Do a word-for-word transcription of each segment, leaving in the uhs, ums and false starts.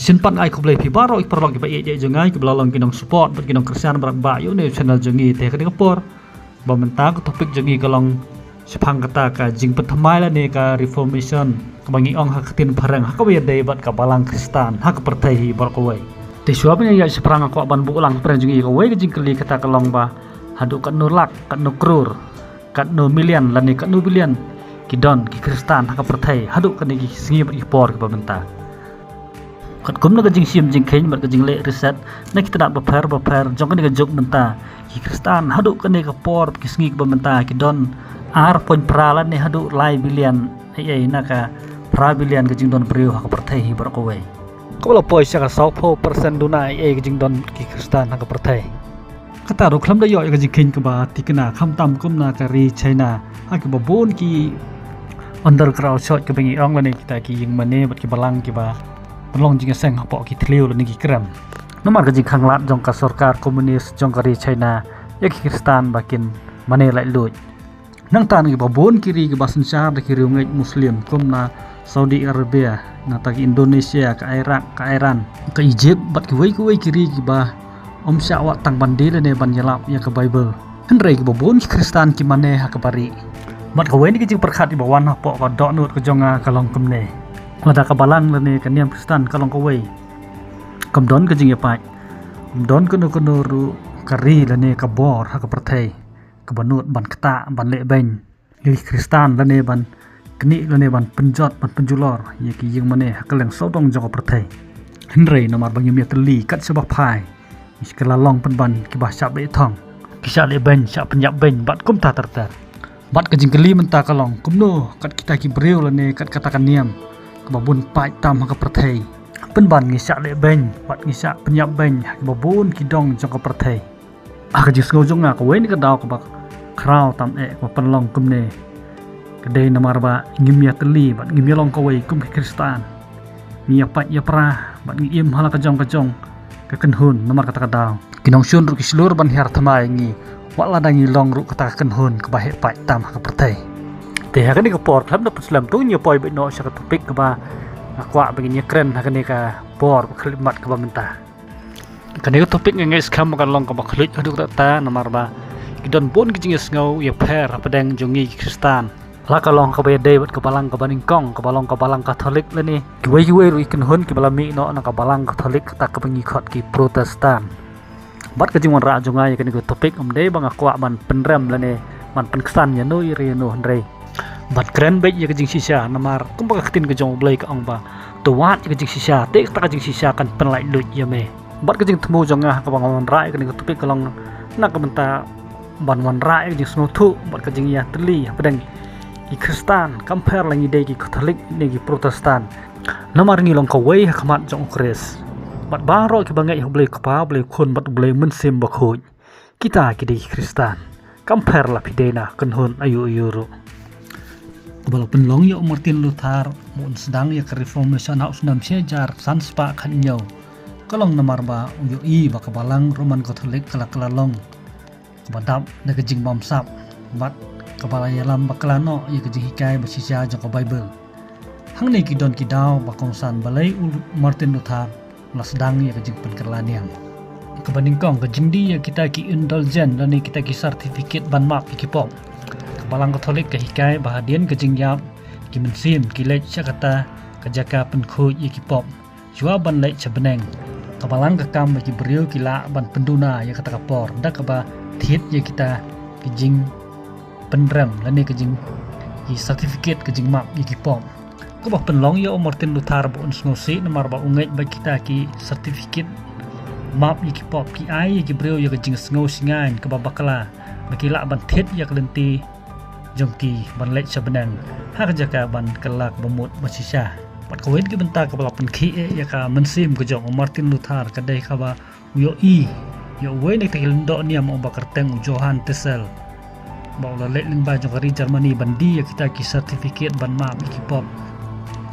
Shisien pat nga ai khublei phi baroh ki paralok kiba ïeit jong nga, kiba la long ki nong support bad ki nong Khristan bad ba ïa une u channel jong ngi. Te ha kane ka por ba mynta ka topic jong ngi ka long shaphang kata ka jingpynthymmai lane ka reformation kaba ngi ong ha ka ktien phareng ha kaba ïadei bad ka balang Khristan ha ka pyrthei hi baroh kawei. Te shuwa ban ïa shaphrang nga kwah ban buh lang pyrshah jong ngi kawei ka jingkylli, kata ka long ba haduh katno lak, katno klur, katno million lane katno billion ki don ki Khristan ha ka pyrthei haduh kane ki sngi bad ki por kiba mynta. Katkum na ka jingshim jingkheiñ bad ka jingleh research na ki tnat bapher bapher jong kane ka juk mynta, ki Khristan haduh kane ka por ki sngi kiba mynta ki don ar point phra lane haduh lai billion, ei ei na ka phra billion ka jingdon briew ha ka pyrthei hi baroh kawei. Kaba la poi sha ka sawphew percent duna ei ei ka jingdon ki Khristan ha ka pyrthei. Kata ruh khlem da ïoh ïa ka jingkheiñ kaba thikna, khamtam kumna ka ri China ha kiba bun ki underground church kaba ngi ong lane kita ki ïingmane bad ki balang kiba pynlong jingïaseng hapoh ki thliew lane ki krem. Namar ka jingkhanglad jong ka sorkar komunis jong ka ri China ïa ki Khristan ba kin mane laitluid. Nangta na kiba bun ki ri kiba synshar da ki riewngeit Muslim kum na Saudi Arabia, nangta ki Indonesia, ka Iraq, ka Iran, ka Egypt bad kiwei kiwei ki ri kiba ym shah wad tang ban die lane ban ïalap ïa ka Baibl. Hynrei kiba bun ki Khristan ki mane ha kaba rieh. Bad kawei na ki jingpyrkhat iba wan hapoh ka dohnud ka jong nga ka long kumne. Lada ka balang lane ka niam Khristan ka long kawei, kam don ka jingïapait, kam don kano kano ruh ka ri lane ka bor ha ka pyrthei kaba nud ban ktah, ban lehbeiñ ïa ki Khristan lane ban knieh lane ban pynjot, ban pynjulor ïa ki ïingmane ha kylleng sawdong jong ka pyrthei. Hynrei namar ba ngim ïatylli kat shaba phai, ngi shu kylla long pynban kiba shah beh thong, ki shah lehbeiñ, shah pynïap beiñ bad kumta ter ter. Bad ka jingkylli mynta ka long, kumno kat kita ki briew lane kat kata ka niam kaba bun paid tam ha ka pyrthei, pynban ngi shah lehbeiñ bad ngi shah pynïap beiñ ha kiba bun ki dong jong ka pyrthei? Ha ka jingsngew jong nga, kawei na ka daw kaba khraw tam eh kaba pynlong kumne ka dei namar ba ngim ïatylli bad ngim ïalong kawei kum ki Khristan. Ngi ïapait ïapra bad ngi im ha la ka jong ka jong ka kynhun. Namar kata ka daw ki nongshun ruh ki shlur ban hiar thymmai ïa ngi, wat lada ngi long ruh kata ka kynhun kaba heh paid tam ha ka pyrthei. Te ha kane ka por, khlem da pynslem, to ngin ïa poi beit noh sha ka topic kaba nga kwah ba ngin ïa kren ha kane ka por ba khyllipmat kaba mynta. Kane ka topic nga ngeit skhem ba kan long kaba khluit haduh katta, namar ba ki don bun ki jingïasngew ïapher hapdeng jong ngi ki Khristan, la ka long kaba ïadei bad ka balang kaba nyngkong, kaba long ka balang Katholik lane kiwei kiwei ruh ki kynhun kiba la mih noh na ka balang Katholik, kata kaba ngi khot ki Protestan. Bad ka jingwanrah jong nga ïa kane ka topic ym dei ba nga kwah ban pynrem lane ban pynksan ïano ïa ri ïano, hynrei ban kren beit ïa ka jingshisha, namar kumba ka ktien ka jong U Blei ka ong ba to wad ïa ka jingshisha, te kata ka jingshisha kan pynlaitluid ïa me. Bad ka jingthmu jong nga ha kaba nga wanrah ïa kane ka topic ka long na ka bynta ban wanrah ïa ka jingsngewthuh bad ka jingïatylli hapdeng ki Khristan, kam pher la ngi dei ki Katholik ne ki Protestan. Namar ngi long kawei ha khmat jong U Khrist. Bad baroh kiba ngeit ha U Blei Kpa, U Blei Khun bad U Blei Mynsiem Bakhuid, kita ki dei ki Khristan, kam pher la phi dei na kynhun aïu aïu ruh. Kaba la pynlong ïa u Martin Luther ba un sdang ïa ka Reformation ha u snem shi hajar san spah khathynñiew ka long namar ba u ïohi ba ka balang Roman Katholik ka la kylla long kaba dap da ka jingbamsap bad kaba la ïalam bakla noh ïa ka jinghikai ba shisha jong ka Baibl. Hangne ki don ki daw ba kongsan balei u Martin Luther la sdang ïa ka jingpynkylla niam. Kaba nyngkong, ka jingdie ïa kita ki indulgence lane kita ki certificate ban map ïa ki pop. Ka Balang Katholik ka hikai ba hadien ka jingïap, ki mynsiem ki leit sha kata ka jaka pynkhuid ïa ki pop shuwa ban leit sha bneng. Ka balang ka kam ba ki briew ki lah ban pynduna ïa kata ka por da kaba thied ïa kita ki jingpynrem lane ka jing, ki certificate ka jingmap ïa ki pop. Kaba pynlong ïa u Martin Luther ba un sngewsih namar ba u ngeit ba kita ki certificate map ïa ki pop ki ai ïa ki briew ïa ka jingsngew shngaiñ kaba bakla ba ki lah ban thied ïa ka lynti jong ki ban leit sha bneng ha ka jaka ban kylla ka bamut ba shisha. Bad kawei na ki bynta kaba la pynkhih eh ïa ka mynsiem ka jong u Martin Luther ka dei kaba u ïohi ïa uwei na kita ki lyngdoh niam, u ba kyrteng u Johann Tetzel, ba u la leit lyngba jong ka ri Germany ban die ïa kita ki certificate ban map ïa ki pop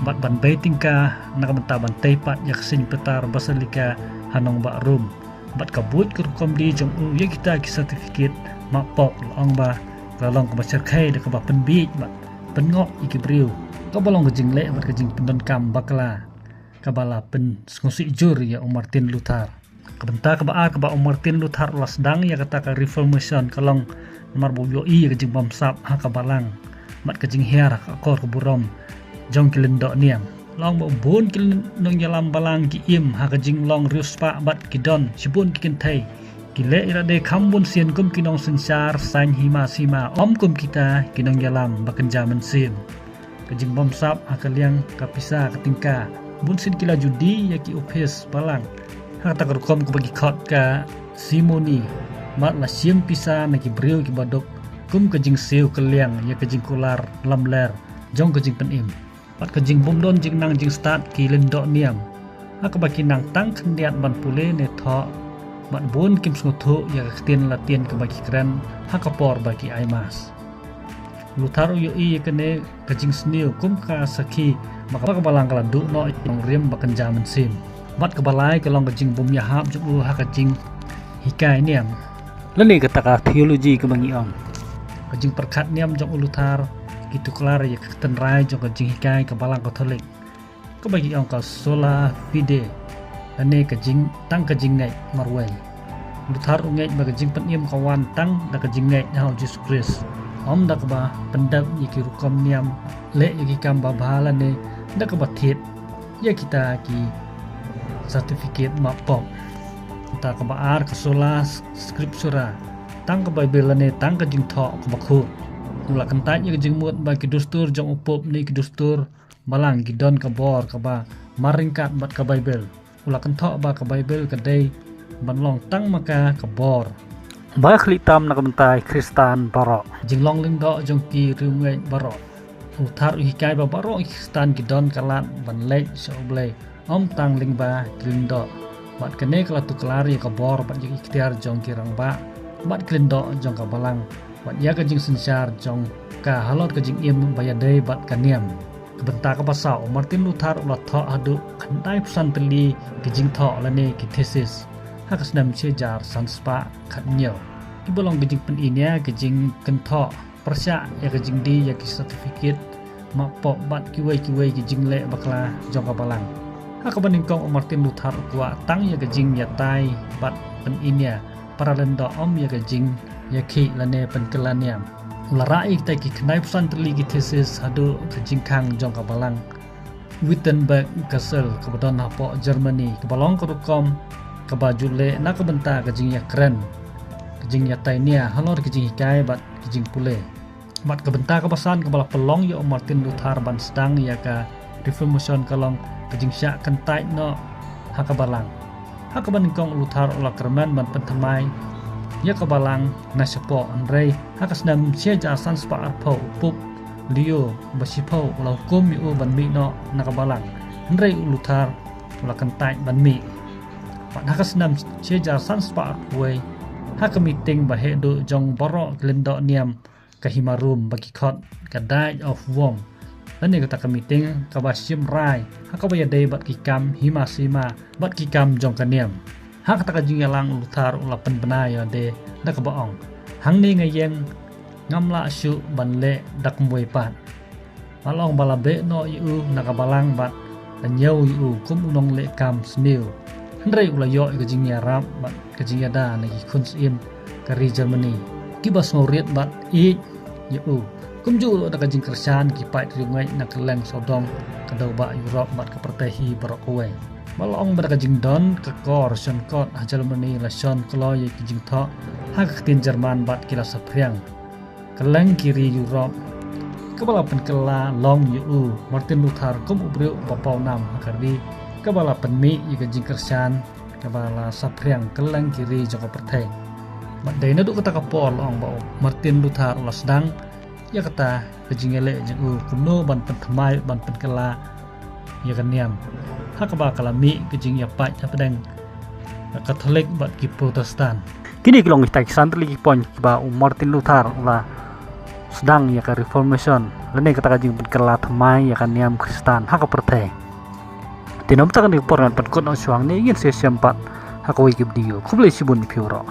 bad ban bei tyngka na ka bynta ban tei pat ïa ka Saint Peter Basilica ha nongbah Rome. Bad ka buit ka rukom die jong u ïa kita ki certificate map pop la ong ba la long kaba shyrkhei da kaba pynbiej bad pynngop ïa ki briew, kaba long ka jingleh bad ka jingpyndonkam bakla. kaba la pynsngewsih jur ïa u Martin Luther. Ka bynta kaba ar kaba u Martin Luther u la sdang ïa kata ka Reformation ka long namar ba u ïohi ïa ka jingbamsap ha ka balang bad ka jinghiar ha ka akor ka burom jong ki lyngdoh niam. Long ba bun ki nongïalam balang ki im ha ka jinglong riewspah bad ki don shibun ki kynthei. Ki leh ïa lade kham bun sien kum ki nongsynshar saiñ hima sima, ym kum kita ki nongïalam ba kynja mynsiem. Ka jingbamsap ha ka liang ka pisa ka tyngka, bun sien ki la judi ïa ki ophis balang ha kata ka rukom kaba ki khot ka simony, bad la shim pisa na ki briew kiba duk kum ka jingsiew kylliang ïa ka jingkular lamler jong ka jingpynim bad ka jingbymdon jingnang jingstad ki lyngdoh niam, ha kaba ki nang tang khyndiat ban pule ne thoh bad bun kim sngewthuh ïa ka ktien Latin kaba ki kren ha ka por ba ki ai Mass. Luther u ïohi ïa kane ka jingsniew kum ka sakhi ba ka balang ka la duh noh ïa ki nongrim ba kynja mynsiem. Bad kaba lai ka long ka jingbymïahap jong u ha ka jinghikai niam, lane kata ka theology kaba ngi ong. Ka jingpyrkhat niam jong u Luther ki tuklar ïa ka tynrai jong ka jinghikai ka Balang Katholik, kaba ki ong ka sola fide, lane ka jing, tang ka jingngeit marwei. Luther u ngeit ba ka jingpynim ka wan tang da ka jingngeit ha u Jisu Khrist, ym da kaba pyndep ïa ki rukom niam, leh ïa ki kam babha, lane da kaba thied ïa kita ki certificate map pop. Kata kaba ar ka sola scriptura, tang ka Baibl lane tang ka jingthoh kaba khuid. U la kyntait ïa ka jingmut ba ki dustur jong u Pope ne ki dustur balang ki don ka bor kaba mar ryngkat bad ka Baibl. U la kynthoh ba ka Baibl ka dei ban long tang ma ka ka bor ba khlieh tam na ka bynta ki Khristan baroh, jinglong lyngdoh jong ki riewngeit baroh. U Luther u hikai ba baroh ki Khristan ki don ka lad ban leit sha U Blei, ym tang lyngba ki lyngdoh. Bad kane ka la tuklar ïa ka bor bad ïa ka iktiar jong ki rangbah bad ki lyngdoh jong ka balang bad ïa ka jingsynshar jong ka halor ka jingim ba ïadei bad ka niam. Ka bynta kaba saw, u Martin Luther u la thoh haduh khyndai phew san tylli ki jingthoh lane ki thesis ha ka snem shi hajar san spah khathynñiew, kiba long ka jingpyni ïa ka jingkynthoh pyrshah ïa ka jingdie ïa ki certificate map pop bad kiwei kiwei ki jingleh bakla jong ka balang. Ha kaba nyngkong u Martin Luther u kwah tang ïa ka jingïatai bad pyni ïa para lyngdoh, ym ïa ka jingïakhih lane pynkylla niam. U la rah ïa kita ki khyndai phew san tylli ki thesis haduh ka jingkhang jong ka balang Wittenberg Castle kaba don hapoh Germany, kaba long ka rukom kaba ju leh na ka bynta ka jingïakren, ka jingïatai nia halor ka jinghikai bad ka jingpule. Bad ka bynta kaba san kaba la pynlong ïa u Martin Luther ban sdang ïa ka Reformation ka long ka jingshah kyntait noh ha ka balang. Ha kaba nyngkong u Luther u la kyrmen ban pynthymmai ïa ka balang na shapoh, hynrei ha ka snem shi hajar san spah arphew u Pope Leo ba shiphew u la hukum ïa u ban mih noh na ka balang, hynrei u Luther u la kyntait ban mih. Bad ha ka snem shi hajar san spah arphew wei, ha ka meeting ba heh duh jong baroh ki lyngdoh niam ka hima Rom ba ki khot ka Diet of Worms, lane kata ka meeting kaba shim rai ha kaba ïadei bad ki kam hima sima bad ki kam jong ka niam. Ha kata ka jingïalang u Luther u la pynbna ïa lade da kaba ong, hangne nga ïeng, ngam lah shuh ban leh da kumwei pat. Ba long ba la beh noh ïa u na ka balang bad la ñiew ïa u kum u nongleh kam sniew. Hynrei u la ïoh ïa ka jingïarap bad ka jingïada na ki khun syiem ka ri Germany, kiba sngewrit bad ïeit ïa u. Kumjuh ruh da ka jingkyrshan ki paid riewngeit na kylleng sawdong ka dewbah Europe bad ka pyrthei hi baroh kawei. Ba long ba da ka jingdon ka kor shon kot ha Germany la shon kloi ïa ki jingthoh ha ka ktien German bad ki la saphriang kylleng ki ri Europe. Kaba la pynkylla long ïa u Martin Luther kum u briew ba paw nam ha ka ri, kaba la pynmih ïa ka jingkyrshan kaba la saphriang kylleng ki ri jong ka pyrthei. Bad dei naduh kata ka por la ong ba u Martin Luther u la sdang ïa kata ka jingïaleh jong u kumno ban pynthymmai ban pynkylla ïa ka niam ha kaba ka la mih ka jingïapait hapdeng ka Katholik bad ki Protestant. Kine ki long kita ki san tylli ki point kiba u Martin Luther u la sdang ïa ka Reformation lane kata ka jingpynkylla thymmai ïa ka niam Khristan ha ka pyrthei. Te namar kata ka dei ka por ngan pynkut noh shuwa hangne, ngin sa ïashem pat ha kawei ka video. Khublei shibun ïa phi baroh.